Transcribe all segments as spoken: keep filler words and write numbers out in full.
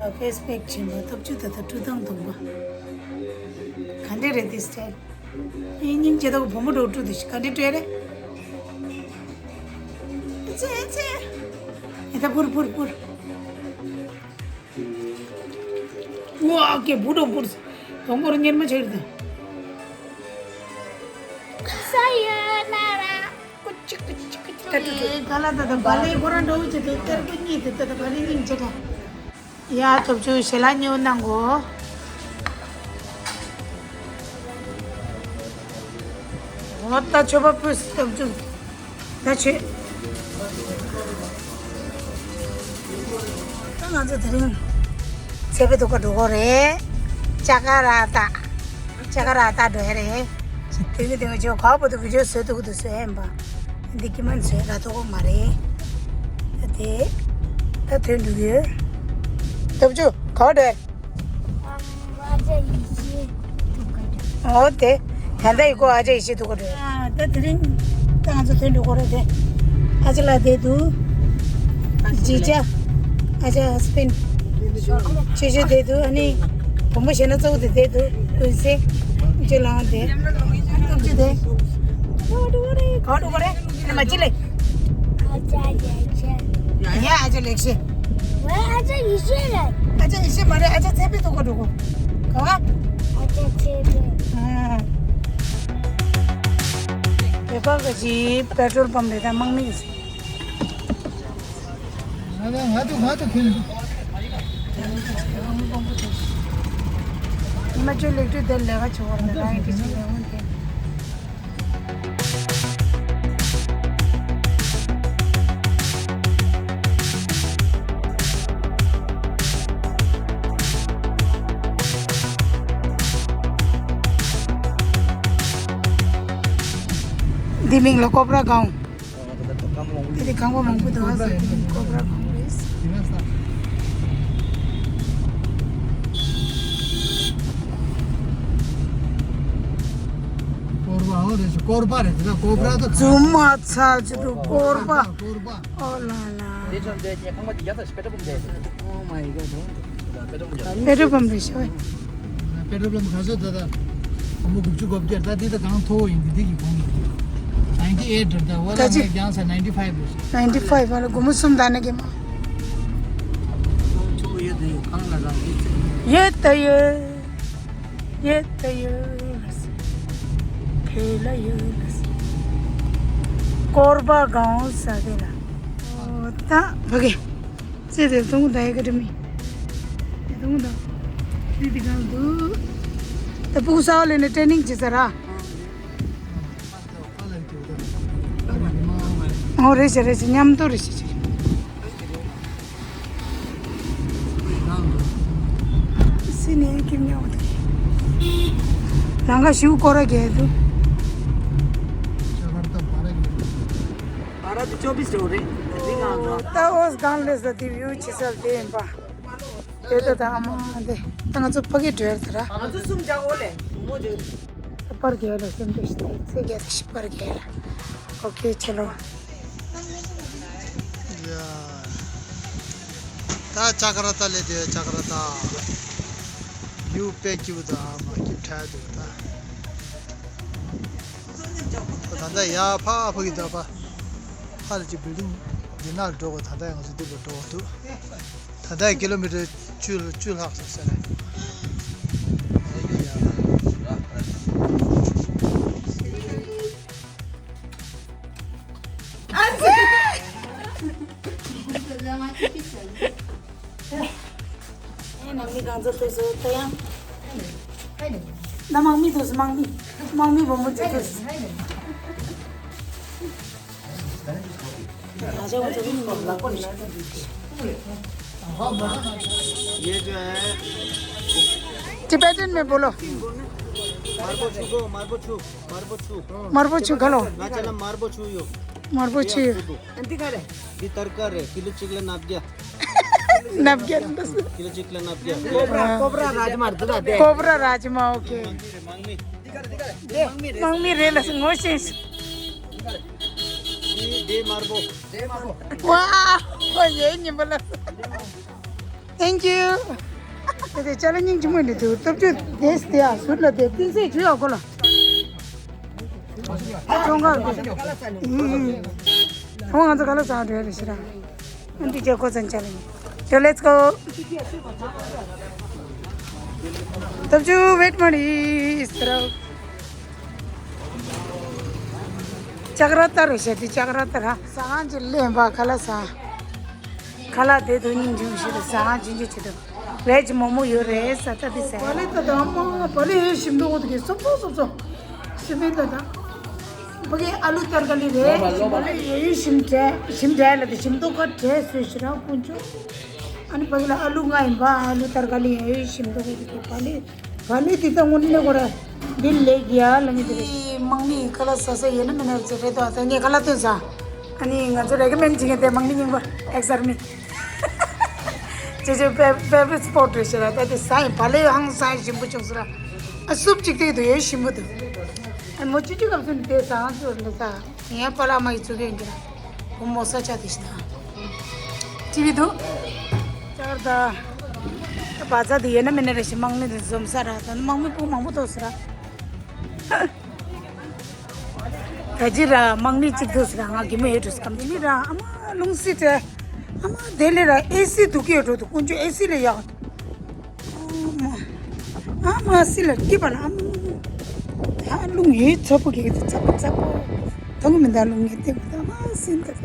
ཕེས་པེག་ཆེན་པོ་སྟོབས་བཅུ་ད་ལྟ་བཀྲུ་སྟངས་འདུག་པ། ག་འདྲས་རེད་འདི་སི་ཊལ། ཨེ་སྙིང་རྗེ་ད་གོ་བུ་མོ་འགྲོ་བཀྲུ་འདི་ཞིག་ག་འདྲས་བཀྲུ་རེད། ཨེ་ཙེ་ཨེ་ཙེ། ཨེ་ད་ཕུར་ཕུར་ཕུར། ཝ་ཀེ་བུ་འགྲོ་ཕུར། དོང་པོར་གཉེར་མ་ཆེར་ད། ས་ཡོད་ན་ར། ཀུ་ཅི་ཀུ་ཅི་ཀུ་ཅི་ཀ་ཀྲུ་ཀྲུ། ད་ལ་ད་ད་བ་ལེ་ཁོ་རང་འགྲོ་བྱེད་དུ་སྟེར་དགོས་གཉིས་དེ་ད་ད་བ་ལེ་སྙིང་རྗེ་ད། ཡ་སྟོབས་བཅུ་ཞལ་ལག་ཉོ་གནང་གོ། འོ་ད་མཆོད་པ་ཕུལ་སྟོབས་བཅུ། ད་མཆོད། ད་ང་ཚོ་དེ་རིང་ཚེ་འཕེལ་སྡུག་ག་འགྲོ་གོ་རེད། ཅ་ཀ་ར་ཏ། ཅ་ཀ་ར་ཏ་འགྲོ་ཡ་རེད། དེ་གི་དེ་གི་ཅོ་ག་བོ་དུ་བི་ཌིའོ་བཟོས་འདུག་གི་འདུག་བཟོས་ཡིན་པ། འདི་ཀྱི་མ་བཟོས་ར་ཐོ་གོ་མ་རེད། ད་དེ། ད་ཐོན་འདུག་ཡོད། སྟོབས་བཅུ་ག་བ་འགྲོ་ཡ། ཨོ་དེ། ད་ལྟ་ཡི་གོ་ཨ་ཅག་ཡེ་ཤེས་ཐུག་གོ་འགྲོ། ཨ་ད་དེ་རིང་ད་ང་ཚོ་ཐོན་འགྲོ་གོ་རེད་དེ། ཨ་ཅག་ལ་བསྡད་འདུག་ཇི་ཅག་ཨ་ཅག་ཧ་སི་བེན་ཆེ་ཆེ་བསྡད་འདུག་ཨ་ནི། བུ་མོ་གཞན་ན་གཙོ་བོ་དེ་བསྡད་འདུག་ཀུན་གསལ། ཅི་ལང་དེ། སྟོབས་ཅི་དེ། ག་འགྲོ་གོ་རེད། ཨ་ནི་མ་ཅི་ལེ། ཨ་ཅག་ཡེ་ཤེས། ཡ་ཨ་ཅག་ལེགས་བཤད། ཝེ་ཨ་ཅག་ཡེ་ཤེས་རེད། ཨ་ཅག་ཡེ་ཤེས་མ་རེད། ཨ་ཅག་ཚེ་འཕེལ་ཐུག་གོ་འགྲོ་གོ། ག་བ། ཨ་ཅག་ཚེ་འཕེལ། ཨ། བོད་པ་གི་ཅི་པེ་ཊྲོལ་པམ་རེད་ད་དམག་མི་གི་ཟེར། ང་ང་ང་དུ་ང་དུ་ཁུལ། ཉི་མ་བཅུ་ལེགས་དུས་དེར་ལས་ཀ་བྱེད་བར་ན་རང་ཡིན་གྱི་ཆེད་ལས་འོང་དེ། འདི་མིང་ལ་ཀོབ་ར་སྒང་། དེ་དེ་ཁང་པ་མང་པོ་འདུག་ཨ་ཟེར་དེ་ཀོབ་ར་སྒང་རེད། ཀོར་པ་ཨོ་རེད་ཀོར་པ་རེད་དེ་ཀོབ་ར་དང་རྫུན་མ་ཚ་ཅི་འདུག་ཀོར་པ། ཀོར་པ། ཨོ་ལ་ལ། Oh my god. པེ་ཊྲོལ་པམ་རེད་ཤག་པེ་ཊྲོལ་པམ་ག་ཚོད་ད་ལྟ། སྒོར་མོ་དགུ་བཅུ་གོ་བརྒྱད། ད་འདི་ད་གང་མཐོ་བོ་ཡིན། འདི་འདི་གི་གོང་གི། ninety eight རེད་ད། ཝ་ད་ལ་ཅི། ངས་རྒྱང་ས་ninety five རེད། ninety five ཨ་ལ་སྒོར་མོ་གསུམ་ད་ནི་གི་མ། ཡོད་ད་ཡོད། ཡོད་ད་ཡོད། དེ་ལ་ཡོད་ལ། ཀོར་པ་གང་ཟ་དེ་ལ། ཨོ་ད་བ་གི། ཙེ་དེ་ཐུང་ད་ཡི་ག་དྲི་མི། དེ་ཐུང་ད། དེ་དེ་གང་འདུག་ད་ཕུག་ས་ལེ་ནས་ཊེ་ནིང་བྱེད་ས་ར། ཨོ་རེད་ཤག་རེད་ཤག་མཉམ་དུ་རེད་ཤག་ཤག་སི་ནས་ཁྱིམ་ཉོ་བ་དང་། ལང་ཀ་ཞིའུ་སྐོར་ར་རྒྱལ་དུ། ཨ་ར་དེ་ཅོ་བིས་རེད། རི་གང་འགྲོ། ད་ཨོ་སྒང་ལས་ས་དེ་བིའུ་ཆི་སལ་དེ་ཡིན་པ། དེ་ད་ད་ཨ་མ་དེ་ད་ང་ཚོ་ཕ་གི་བྲོས་ད་ར། ང་ཚོ་གསུམ་བྱ་འོ་ལེ། མོ་བྱོས། པར་རྒྱལ་ལ་སེམས་པའི་ཚེ་རྒྱལ་ཞིག་པར་རྒྱལ་ལ། ཨོ་ཁེ་ཆེ་ལོ། ད་ཅ་ཀ་ར་ཏ་ལས་དེ་ཅ་ཀ་ར་ཏ། ཡུ་པེ་ཀྱུ་ད་མ་ཀྱུ་ཁྲ་དུ་ད། ད་ད་ཡ་ཕ་ཕ་གི་ད་ཕ། ཕ་ལ་ཅི་བིལ་ཌིང་འདི་ན་འགྲོ་གོ་ད་ད་ང་ཚོ་འདི་ལ་འགྲོ་གོ་འདུག་ད་ལྟ་ཀི་ལོ་མི་ཊར་བཅུ་བཅུ་ལྷག་ཙམ་ཟེར་ནས། ཨེ་ནང་མི་གང་ཚོ་ཐུག་སོང་ད་ཡང་། ད་དམག་མི་ཐུག་སོང་། དམག་མི། དམག་མི་བུ་མོ་ཚོ་ཐུག་སོང་། ये जो है। Tibetan में बोलो। मार्बो छू को, मार्बो छू, मार्बो छू। मार्बो छू गलो। मैं चला मार्बो छू यो। मार्बो छू यो। भी तरकारी किलो चिकले नाप गया। नाप गया। किलो चिकले नाप गया। कोबरा, कोबरा राजमा, दूध आते। कोबरा राजमा, ओके। मांगमी। मांगमी रे लस, मोशेस। दे मारबो। वाह, ये नहीं बोला। Thank you. དེ་དེ་ཅ་ལག་སྙིང་རྗེ་མོ་འདི་འདུག་སྟོབས་ཆུ་དེས་དེ་ཡ་ཟུར་ལ་དེ་ཏིན་སེ་ཇུ་ཡ་གོ་ལ། ཁྱོང་ག་དེ། ཁོང་ང་ཚོ་ག་ལ་ཟ་འགྲོ་ཡ་རེད་ཤི་ར། ཨ་འདི་རྒྱ་ཁོ་ཚན་ཅ་ལག་ཡིན། ཡོ་let's go. སྟོབས་ཆུ་wait མ་རེད་ཟེར་ར། ལྕགས་ར་ལྟར་རེད་ཤག་འདི་ལྕགས་ར་ལྟར་ར། ཟ་ཁང་ཅིག་ལེན་པ་ཁ་ལག་ཟ། ཁ་ལག་དེ་དུ་སྙིང་རྗེ་ཞིག་རེད། ཟ་ཁང་ཅིག་ཅིག་ཅིག་འདུག་བེཇ་མོ་མོ་ཡོད་རེད་ཟ་ད་དེ་ཟ། བ་ལེ་ད་ད་མ་བ་ལེ་ཞིམ་འདུག་འོ་དེ་གི་སོབ་སོབ་སོབ་སོབ། ཞིམ་མེད་ད་ད། ཕ་གི་ཨ་ལུ་ཏར་ཀ་ལི་རེད། བ་ལེ་ཡེ་ཞིམ་བྲལ་ཞིམ་བྲལ་ལ་དེ་ཞིམ་འདུག་ག་བྲལ་སོས་ཤི་ར་དཀོན་མཆོག་ཨ་ནི་ཕ་གི་ལ་ཨ་ལུ་ལྔ་ཡིན་པ་ཨ་ལུ་ཏར་ཀ་ལི་ཡེ་ཞིམ་འདུག་འོ་དེ་གི་བ་ལེ། ག་ནས་དེ་ལྟ་དངོས་གནས་ཁོ་ར་འདི་ལེགས་ཡ་ལ་ངེས་དེ་རེད། དམག་མི་ཁ་ལག་ཟ་ས་ཡོད་ན་མེད་ན་ཅེ་རེད་དོ། ད་ངས་ཁ་ལག་སྟོན་ས། ཨ་ནི་ང་ཚོ་རེ་ཀོ་མེན་བྱེད་མཁན་དེ་དམག་མི་རྙིང་པ་ཨེག་སར་མི། ཅེ་ཅེ་ཕེ་ཕེ་ཝ་རི་ཊི་སི་པོ་ཊི་རེད་ཤི་ར། ད་དེ་ཟ་ཡིན་པ་ལེ་ཧང་སང་ཞིམ་པོ་བྱུང་སོང་ར། ཨ་སུབ་ཅིག་དེ་དུ་ཡོད་ཞིམ་པོ་འདུག་ཨ་མོ་ཅི་ཅི་སྐབས་སུ་དེ་ཟ་ཧང་སུ་རེད་ཟ། ངའི་པཱ་ལགས་མ་ཡི་ཚུགས་ཡོད་ཀྱི་ར། བུ་མོ་ས་ཆ་དེ་ཤི་ད། ཅི་བི་འདུག་ཅར་ད། བ་ཚ་དེ་ཡོད་ན་མེད་ན་རེ་ཞིག་དམག་མི་དེ་འཛོམས་ས་ར་ད་དམག་མི་སྤུ་མང་པོ་ཐོག་ས་ར། ད་ཅི་ར་དམག་མི་གཅིག་ཐོག་ས་ར་ང་གི་མོ་ཡོད་འགྲོ་ས་གམ་ཅི་མི་ར་ཨ་མ་རླུང་སི་ཏྲེ། ཨ་མ་དེ་ལས་ར་ཨེ་སི་དུ་ཀི་ཡོད་འགྲོ་འདུག་དཀོན་མཆོག་ཨེ་སི་ལས་ཡག་ཨ་མ། ཨ་མ་སི་ལ་སྐྱིད་པ་ལ་ཨ་མ། ད་རླུང་ཡོད་ཚ་པོ་གེ་གེ་ཚ་པོ་ཚ་པོ། མཐོང་གི་མི་འདུག་རླུང་ཡོད་དེ་མི་འདུག་ཨ་མ་སི་འདུག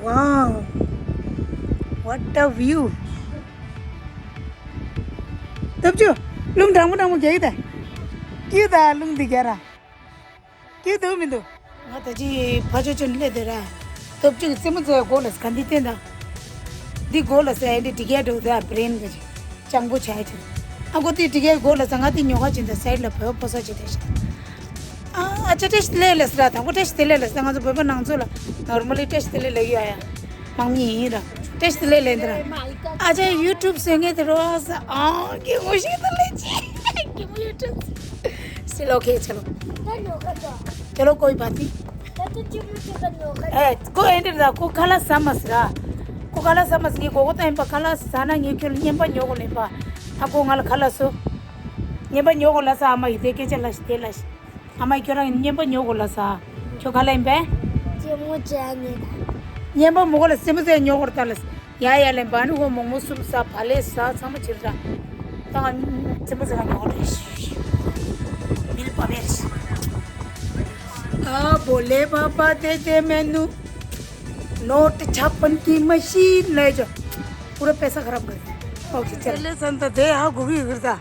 Wow. What a view. སྟོབས་ཆུ། རླུང་གྲང་མོ་གྲང་མོ་གེ་གེ་ད། སྐྱིད་ད་རླུང་འདི་ག་ར། སྐྱིད་འདུག་མི་འདུག་ང་ད་ཅི་ཕ་ཆོས་ཆོས་སླེབས་དེ་ར། སྟོབས་ཆུ་རྩེད་མོ་རྩེ་སྒོ་ལ་ག་འདི་བསྟན་ད། འདི་སྒོ་ལ་ཟེར་ཨེ་འདི་འགྲིག་ཡ་འགྲོ་ད་བྷི་རེན་གི་ཅི། སྤྱང་པོ་ཆ་ཡ་ཅི། ཨ་གོ་དེ་འགྲིག་ཡ་སྒོ་ལ་ཟེར་ང་དེ་ཉོ་ག་ཅི་འདི་སའིཌ་ལ་བོད་ཕོ་ས་ཅི་དེ་ཤ། ཨ་ཨ་ཅག་བཀྲ་ཤིས་བདེ་ལེགས་ལ་ཟེར་ར། དང་པོ་བཀྲ་ཤིས་བདེ་ལེགས་ལ་ཟེར། ང་ཚོ་བོད་པ་ནང་ཚོ་ལ་ནོར་མལ་ལི་བཀྲ་ཤིས་བདེ་ལེགས་ལབ་ཡ་ཡ། དམག་མི་ཡིན་ར། བཀྲ་ཤིས་བདེ་ལེགས་ལབ་འདི་ར། ཨ་ཅག་ཡུ་ཊུབ་བཟོ་མཁན་དེ་རོ་ཟེར། ཨ་གི་ངོ་ཤེས་དེ་ལས་ཅི། གི་ངོ་ཡུ་ཊུབ། चलो, ओके, चलो। चलो, कोई बात नहीं। ए, को एंटर दा, को काला समझ रहा। को काला समझ नहीं, को को तो हम काला साना नहीं क्यों नहीं पर न्योको नहीं पा। आ को ngala काला सो। नहीं पर न्योको ला सा, आमा इधे के चला, स्टे ला। आमा क्यों ना नहीं पर न्योको ला सा। क्यों काला इन पे? ये मुझे नहीं था। नहीं पर मुगल से मुझे न्योको तालस। ཡ་ཡ་ལེན་པ་ནི་ཧོ་མོག་མོག་སུམ་ཟ་བག་ལེབ་ཟ་ཚང་མ་བྱེད་ར། ད་ང་ཚེ་མོ་ཟེར་ག་ཉོ་རེ་ཤི། མིལ་པ་བེར་ཤི། आ भोले बाबा दे दे मैनू नोट छापन की मशीन ले जा। पूरा पैसा खराब कर दिया। ओके चल। ले संत दे हा गुगी करता।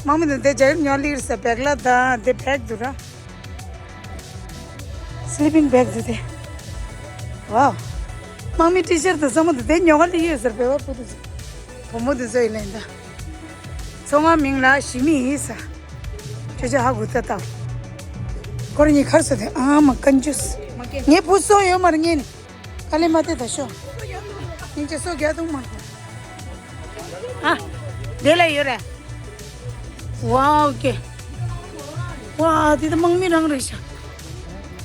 मामी ने दे जय न्योली से बैगला दा दे फेंक दूरा। स्लीपिंग बैग दे दे। वाह। मामी टी शर्ट तो समझ दे न्योली ये सर पे वो पुतु। भमो दे जोई लेंदा। सोमा मिंगला शिमी ही सा। जो जो हा गुता ता। कोर नी खर्च दे। आ म कंजूस। ये पुसो यो मर नी। काले माते दशो। नीचे सो गया तुम मर। ཨ། དེ་ལ་ཡོད་རེད། ཝའོ་ཀེ། ཝ་དེ་ད་དམག་མི་རང་རེད་ཤག་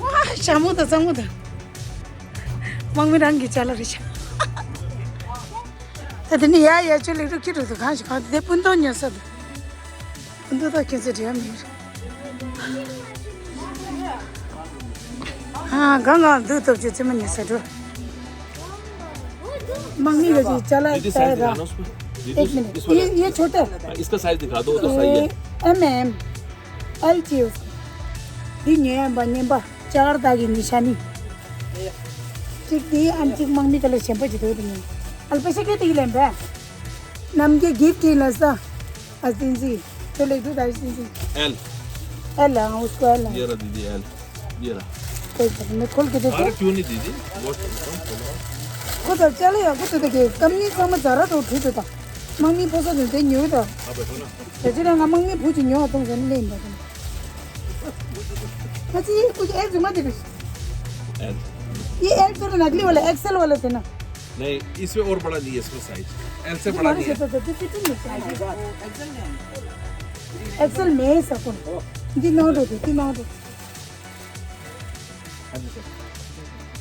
ཝ་ཞྭ་མོ་དང་གཙང་མོ་དང་། དམག་མི་རང་གི་ཅ་ལག་རེད་ཤག་ད་དེ་ནི་ཡ་ཡ་ཆུ་ལེགས་འགྲུབ་ཁྱི་རུ་དུ་གང་ཞིག་གང་དེ་སྤུན་ཏོག་ཉོ་ས་དུ། སྤུན་ཏོག་ད་ཁྱེད་ཚོ་འབྲེལ་བ་མེད་རེད། ཨ་གང་གང་འདུག་སྟོབས་ཆུ་རྩེད་མོ་ཉོ་ས་འགྲོ། དམག་མི་ལ་ཅིག་ཅ་ལག་ལྟ་ཡ་ར། एक मिनट। ये, ये छोटा है। इसका साइज दिखा दो, वो तो सही है। M M. एल चाहिए उसको। འདི་ཉོ་ཡ་འབའ་ཉན་པ་ཅར་དག་གི་ནི་ཤ་ནི། གཅིག་འདི་ཨན་གཅིག་དམག་མི་ག་ལ་ཞན་པ་ཅིག་འདུག་འདི་ཉན། ཨལ་པེ་ཤ་ཀེ་ཏི་ལེན་པས། नमक गिफ्ट ही लसा। असिंजी। तो ले दो दाई सिंजी। एल। एल, हाँ, उसको एल है। ये रहा दीदी, एल। ये रहा। कोई बात नहीं, मैं खोल के देती हूँ। अरे क्यों नहीं दीदी? बहुत कम खोलो। खुद चले या, खुद देखिए, कम नहीं समझ आ रहा तो उठी देता। मम्मी पोसा देते न्यू तो। आप बैठो ना। तो जी ना मम्मी पूछ न्यू तुम जन ले इंदा। हाँ जी, कुछ एल जुमा दे। एल। ये एल तो ना अगली वाला, एक्सएल वाला थे ना। नहीं, इसमें और बड़ा नहीं है, इसमें साइज एल से बड़ा नहीं है। एक्सएल में है सकुन। दी नौ दो, दी नौ दो। हाँ जी सर।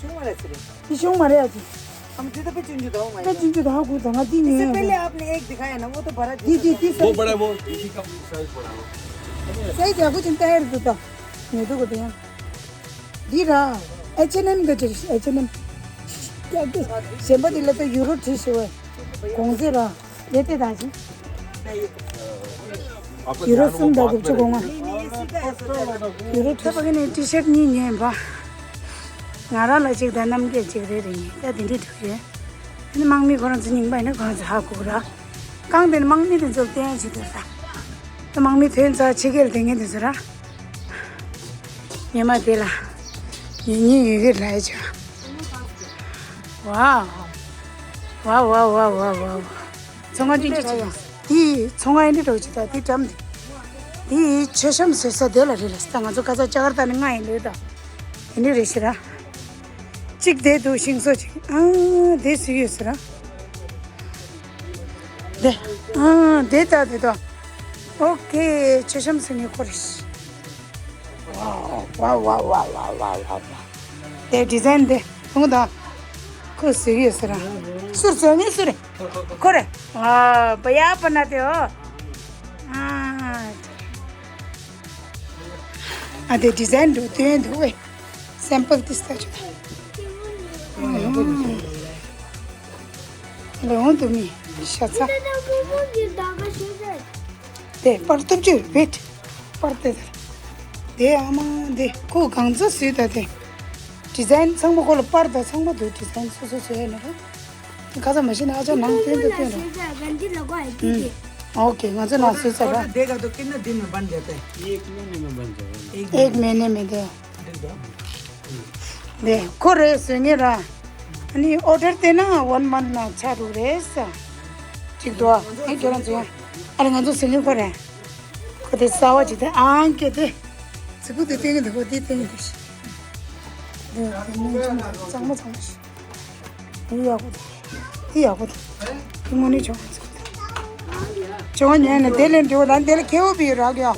क्यों मारे सर? ये क्यों मारे आज? हम सीधे पे चुंजू दो मैं। मैं चुंजू दो, हाँ, कुछ हंगा दी नहीं इससे है। पहले आपने एक दिखाया ना, वो तो बड़ा दी, दी, दी, वो सही। बड़ा है, वो इसी का साइज बड़ा है। सही दिया, कुछ चिंता है, रुको तो। ये तो को दिया। दी रहा। एच एंड एम का चीज, एच एंड एम। क्या, क्या? सेम्बा दिला तो यूरो ठीक से हुआ है। कौन से रहा? ये तो दाजी। ཡུ་རོ་གསུམ་དང་དགུ་བཅུ་གོ་ལྔ། ཡུ་རོ་ཁྲི། ད་ཕ་གི་ནས་ཊི་ཤར་གཉིས་ཉོས་ཡིན་པ། ང་རང་ལ་གཅིག་དང་རྣམ་རྒྱལ་གཅིག་རེ་རེ་ཉོས། ད་དེ་འདྲས་འགྲོ་ཡོད། ཨ་ནི་དམག་མི་ཁོ་རང་ཚོ་རྙིང་པ་ཡིན་ན་ཁོ་རང་ཚོ་ཧ་གོ་གི་ར། རྐང་དེ་ནི་དམག་མི་དེ་ཚོར་བསྟན་བྱེད་དུ་ས། ད་དམག་མི་ཐོན་ཚར་ཕྱི་རྒྱལ་དེ་ངས་དེ་ཚོ་ར། ཉི་མ་དེ་ལ། ཉིན་ཉིན་ཡོད་ཀྱི་ལ་ཡ་ཆ། ཝའོ། ཝའོ་ཝའོ་ཝའོ་ཝའོ་ཝའོ། ཚོང་ཁང་ཅན་གཅིག་ཆགས་ཡོད། དེའི་ཚོང་ཁང་ཡིན་འདྲ་འགྲོ་ཅི་ད་དེ་འགྲམ་དེ། དེའི་མཆོད་བཤམས་བཟོས་ས་དེ་ལ་རེད་ལ་ས། ད་ང་ཚོ་ཁ་སང་ལྕགས་རི་ད་ནི་ལྔ་ཡིན་འདྲ་ད། དེ་འདྲ་རེད་ཤི་ར། གཅིག་དེ་འདུག་ཤིང་བཟོ་གཅིག་ཨ་དེ་སུ་ཡོད་ཟེར་ར། དེ། ཨ་དེ་ད་དེ་ད། ཨོ་ཁེ་མཆོད་བཤམས་ཟེར་ངེས་ཁོ་རེད་ཤི། ཝའོ་ཝའོ། དེ་ཌི་ཛའིན་དེ་ཐུང་དང་། ཁོ་ཟེར་གི་ཡོད་ཟེར་ར། སུར་ཟེར་ངེས་སུར། ཁོ་རེ། ཨ་བ་ཡ་པ་ན་དེ་ཨོ། ཨ། ཨ་དེ་ཌི་ཛའིན་འདུག་སྟོན་འདུག་བས། སེམ་པལ་ཏི་སྟ་ཆུ་ད། ལོང་དུ་མི་ཤ་ཚ། དེ་པར་ཐུབ་ཆུ་བེད། པར་དེ་དེ་ཨ་མ་དེ་ཁོ་གང་ཚ་སུས་ད་དེ། ཌི་ཛའིན་ཚང་མ་ཁོ་ལ་པར་དང་ཚང་མ་འདུག་ཌི་ཛའིན་སོ་སོ་བཟོས་ནས་ར། ཁ་ཚ་མ་ཤེས་ན་ཨ་ཅག་ནང་སྟོན་དང་སྟོན་ར། ཨོ་ཁེ། ང་ཚོ་ནང་བཟོས་ཚར་ར། ऑर्डर देगा तो कितना दिन में बन जाता है? एक महीने में बन जाएगा। एक महीने में दे། दे ཁོ་རེ་བཟོས་ངེས་ར། ཨ་ནི་ཨོ་ཌར་བལྟས་ན་ཝན་མནཐ་ནང་ཆགས་འགྲོ་རེད་ས། གཅིག་འདུག་ཨ། ཨེ་ཁྱོད་རང་ཚོ་ཡང་། ཨ་ནི་ང་ཚོ་བཟོས་ངེས་ཁོ་རེ། ཁོ་དེ་གསར་བ་ཅིག་དེ་ཨང་ཀེ་དེ། ཚིག་པོ་དེ་སྟོན་གི་འདུག་ཁོ་དེ་སྟོན་གི་འདུག་ཤི། འདི་དེ་ནས་ཅུང་གཙང་མ་ཚང་མ་ཤི། འདི་ཡག་པོ་འདུག་འདི་ཡག་པོ་འདུག་འདི་དངོས་གནས་ཆུང་བ་ཚིག་པོ་དེ། ཆུང་བ་ཉན་ནས་དེ་ལས་འགྲོ་ད་འདི་ལ་ཁེ་བོ་པི་རག་ཡ།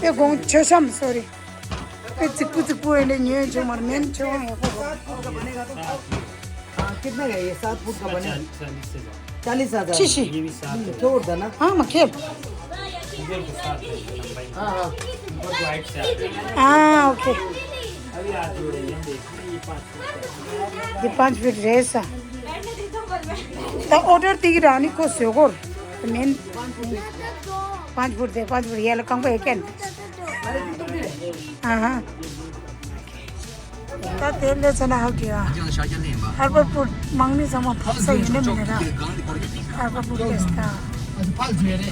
དེ་དགོང་ཆོས་བཤམས་སོ་རེད། དེ་ཚིག་པོ་ཚིག་པོ་ཡིན་ནས་ཉོས་ཆུང་མར་མེན་ཆུང་བ་ཡག་པོ་རོ། कितना का है ये? सात फुट का बने? चालीस हजार। चालीस हजार। शीशी। ये भी सात है। छोड़ देना। हाँ, मैं खेल। इधर को सात है, लंबाई। हाँ, हाँ। ऊपर को हाइट से आता है। हाँ, ओके। अभी हाथ जोड़े, ये देखिए, ये पाँच फुट का है। ये पाँच फुट रहे सा। तो ऑर्डर दी रानी को सोगोर। मेन पाँच फुट दे, पाँच फुट ये लकम को एक है। हाँ, हाँ। ད་དེ་ལས་ཚོ་ན་ཧ་གི་ཡ། ཧར་པར་པུར་དམག་མི་ཚང་མ་ཕབ་ས་ཡིན་ནམ་མིན་ན། ཧར་པར་པུར་ཏེ་སྟ།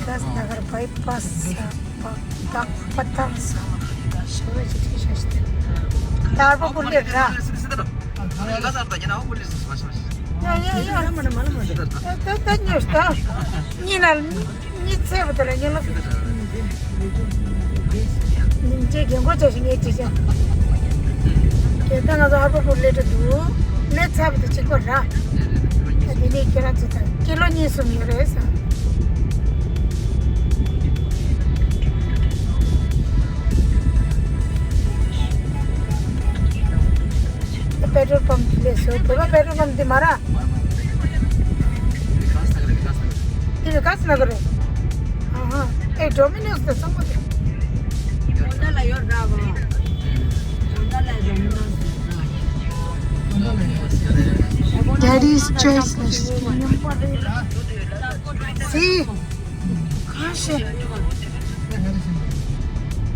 ཏེ་སྟ་གར་བའི་པ་སི་ས་བག་བག་པ་ཐང་ས་ཤོ་རེ་ཅི་ཐི་ཤ་ཤི་ཏེ། ད་ཧར་པར་པུར་ལེ་ར། ཡ་ཡ་ཡ། ད་ད་ད་ཉོས་ད། གཉིས་ན། གཉིས་ཚེ་བ་དེ་ལ་ཉེ་ལ། ཉིན་བྱེད་རྒན་གོག་ཅག་ཞིག་ངས་ཅི་བྱ། རྒན་ད་ང་ཚོ་ཧར་པ་པུར་སླེབས་འགྲོ་འདུག་སླེབས་ཚར་བ་དེ་གཅིག་པ་ར། ད་དེ་ནས་ཁྱེད་རང་ཚོ་ད་ཀི་ལོ་གཉིས་གསུམ་ཡོད་རེད་ས། पेट्रोल पंप ले सो, तो पेट्रोल पंप दे मारा। ये विकास नगर है। हाँ, हाँ। ए, डोमिनोज तो सब कुछ। Daddy's choice. See? Gosh.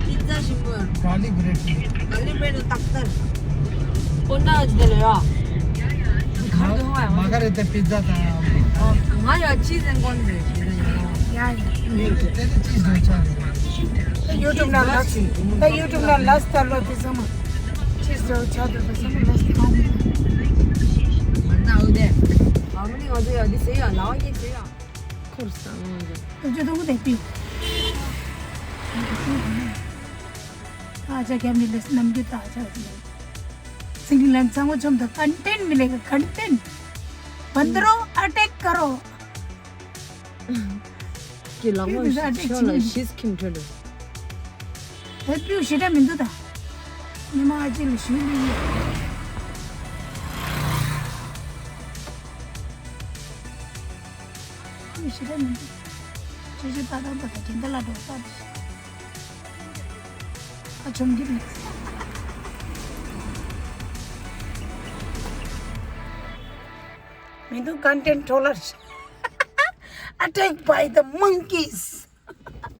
Pizza शिंबोर। Garlic bread. गार्लिक ब्रेड तख्तर। कोणता आज दिलं या? घर घेऊन आहे. मागा रे ते पिझ्झा था. हाँ, या चीज एंड कौन दे? या, या. ते चीज दो चार. YouTube ना लास्ट, YouTube ना लास्ट आलो पिझ्झा मग. चीज दो चार दो पिझ्झा मग लास्ट. ना उद्या. मामूली होते आधी सही आहे, लावा की सही आहे. ཁུར་ས་ངོ་། ཨ་ཅག་ཁྱབ་མི་ལས་ནམ་རྒྱུན་ད་ཨ་ཅག་ཅི་ལ། སིང་ལན་ཚང་མ་ཆོམ་དང་ཀོན་ཊེན་མི་ལས་ཀོན་ཊེན། བན་དྲོ་ཨ་ཊེག་ཀ་རོ། ཀྱི་ལག་མོ་ཤོ་ལ་ཤིས་ཁྱིམ་ཁྲོད་དུ། ཧེ་པིའུ་ཞེ་དྲག་མི་འདུག་ད། ཉི་མ་ཨ་ཅེ་ལ་ཞུས་ལི་ཡིན། ཞེ་དྲག་མི་འདུག་ཅོ་ཅོ་ཏག་ཏག་ཏག་ཏག་དེ་འདྲ་ལ་འགྲོ་ས་རེད། ཨ་ཆོམ་གྱི་མེད། མི་འདུག content troller attacked by the monkeys.